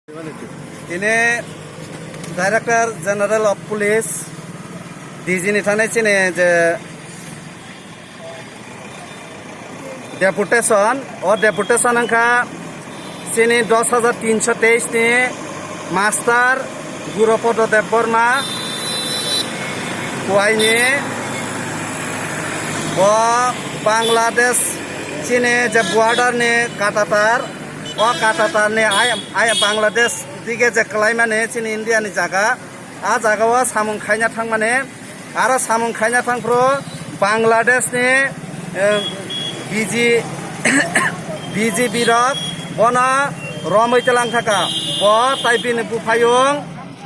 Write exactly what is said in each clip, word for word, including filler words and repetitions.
Tini Director General of Police, D G ni thani chini je deputation, o deputation wngkha chini dos hajar tinso teis ni master Gurupodo Debbarma Kuaini, bo Bangladesh chini je border ni katatar, o katatar ni ai, ai Bangladesh dige je kwlaimani chini India ni jaga, a jaga o samung khaina thangmani, aro samung khaina thangphuru Bangladesh ni, eh, B G, B G B rok bono romwi twlang thaka, bo tai bini buphayung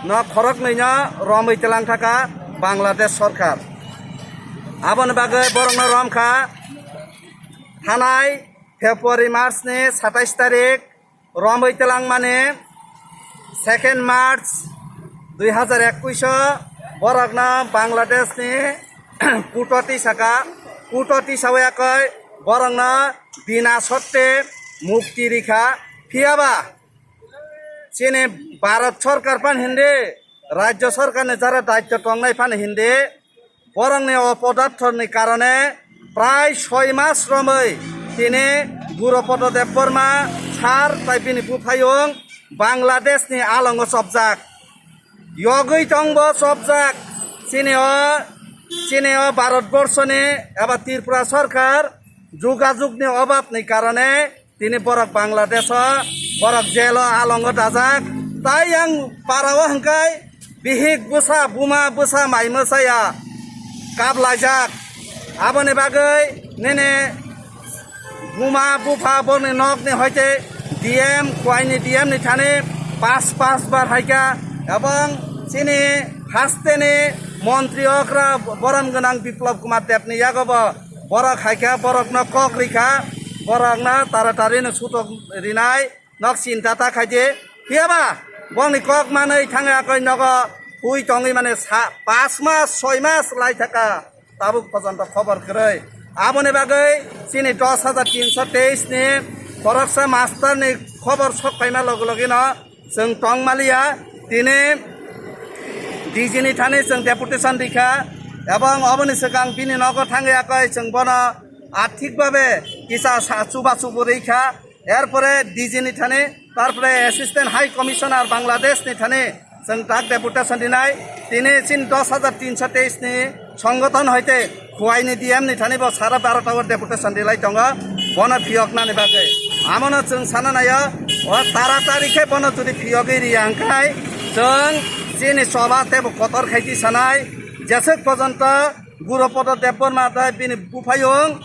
no khoroknwi no romwi twlang thaka Bangladesh sorkar. Aboni bagwi borokno romkha thanai February mas ni satais tarik romwi twlang mani second March dui hajar ekkuish o borokno Bangladesh ni kuto tisaka, kuto tisawi akoi borokno bina sotte mukti rikha. Phiyaba chini Bharat sorkar phan hindi, rajya sorkar ni jara daityo tongnai phan hindi, borokni opodarthoni karone prai soi mas romwi tini Gurupodo Debbarma sar tai bini buphayung Bangladesh ni alongo chopjak. Yogwi tongbo chopjak. Chini o, chini o Bharat borso ni eba Tripura sorkar jugajug ni obab ni karone tini borok Bangladesh o, borok jail o alongo dajak. Tai yang para o hwnkhe bihik bwsa, buma bwsa, mai mwsaya kap laijak. Aboni bagwi nini buma bupha borokni nokni hoite D M, Khowai ni D M ni thani pas pas bar haikha, ebong chini haste ni montri okra borom gwnang Biplab Kumar Deb ni yago bo borok haikha, borokno kok rikha, borokno taratari no sutok rinai. Nok chinta ta khaidi, phiyaba bongni kok manwi thangwi akoi nogo hui tongwi mane sa-, pas mas, soi mas lai thaka, tabuk pojonto khobor kwrwi. Aboni bagwi chini dos hajar tinso teis ni khoroksa master ni khobor sok phaima logi logi no chwng tong maliya. Tini D G ni thani chwng deputation rikha, ebong oboni swkang bini nogo thangwi akoi chwng bono athik babe kisa sa-, chuba chubu rikha. Erpore D G ni thani, tarpore Assistant High Commissioner Bangladesh ni thani chwng tak deputation rinai. Tini chini dos hajar tinso teis ni songothon hoite Khowai ni D M ni thani bo sara Bharat o deputation rilai tongo, bono phiyoknani bagwi. Amono chwng sana naio, o taratari khe bono jodi phiyogwi riya hwnkhe chwng chini choba teibo kotor khaiti sanai, jeswk pojonto Gurupodo Debbarma tei bini buphayung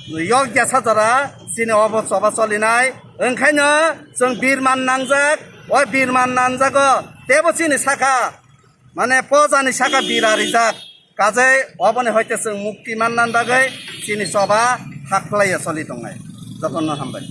yokya sajora chini obo choba cholinai. Wngkhaino chwng birman nangjak, o birman nangjago teibo chini saka, mane, pojani saka bira rijak. Kajai oboni hoite chwng mukti manna bagwi chini choba hakhlaiya choli tongnai. Jotono hambai.